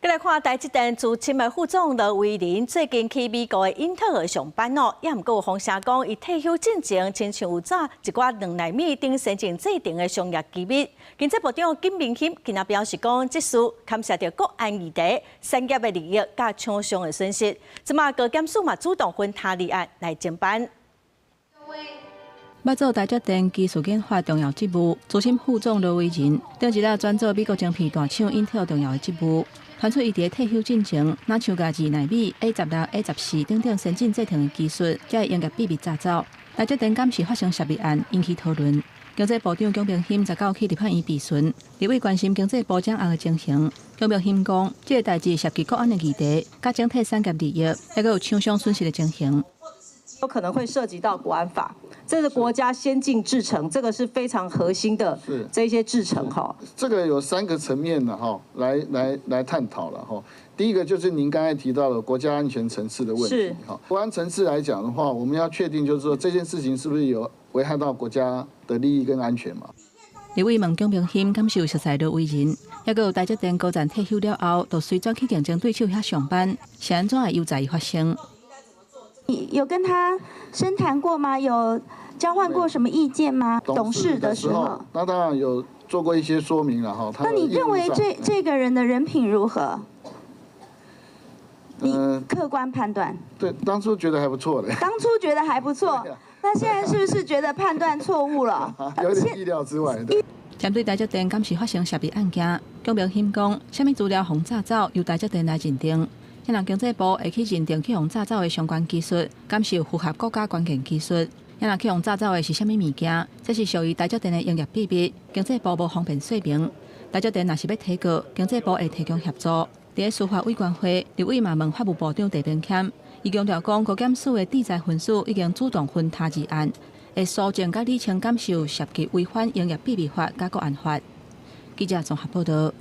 來看台積電資深的副總羅威仁最近去美國的英特爾上班哦，也毋過有風聲講，伊退休進前，親像有詐一寡2納米等先進製程的商業機密。經濟部長金明欣今仔表示講，這事牽涉著國安議題、產業的利益佮廠商的損失。這馬高檢署嘛主動分他二案來偵辦。捌做台積電技術研發重要職務，資深副總羅威仁，頂一日轉做美國晶片大廠英特爾重要的職務。傳出伊佇退休進前，若像共2納米、A16、A14等等先進製程的技術，才會營業秘密詐走。台積電敢是發生洩密案，引起討論。經濟部長蔣明欣19去立法院備詢，立委關心經濟部長案的情形。蔣明欣講，這个代誌涉及國安的議題，佮整體產業利益，猶閣有廠商損失的情形。有可能會涉及到國安法，這是國家先進製程，這個是非常核心的這些製程哈。這個有三個層面的哈，來探討了哈。第一個就是您剛才提到的國家安全層次的問題哈。國安層次來講的話，我們要確定就是說這件事情是不是有危害到國家的利益跟安全嘛？立委問蔣明欣，敢是有熟似羅威仁，猶閣有台積電高層退休了後，就隨轉去競爭對手遐上班，是按怎會猶在伊發生？你有跟他深談過嗎？有交換過什麼意見嗎？董事的時候，那當然有做過一些說明了哈。那你認為這個人的人品如何？你客觀判斷。對，當初覺得還不錯的。當初覺得還不錯，那現在是不是覺得判斷錯誤了？有點意料之外。針對台積電敢是發生洩密案件，蔣明欣講，啥物資料予詐走，由台積電來認定。現在經濟部會去認定去予詐走的相關技術，敢是有符合國家關鍵技術？現在去予詐走的是啥物物件？這是屬於台積電的營業秘密，經濟部無方便說明。台積電若是欲提告，經濟部會提供協助。佇司法委員會，立委嘛問法務部長陳明謙，伊強調講，高檢署的智財分署已經主動分他二案，會搜證佮理清敢是有涉及違反營業秘密法佮國安法。記者綜合報道。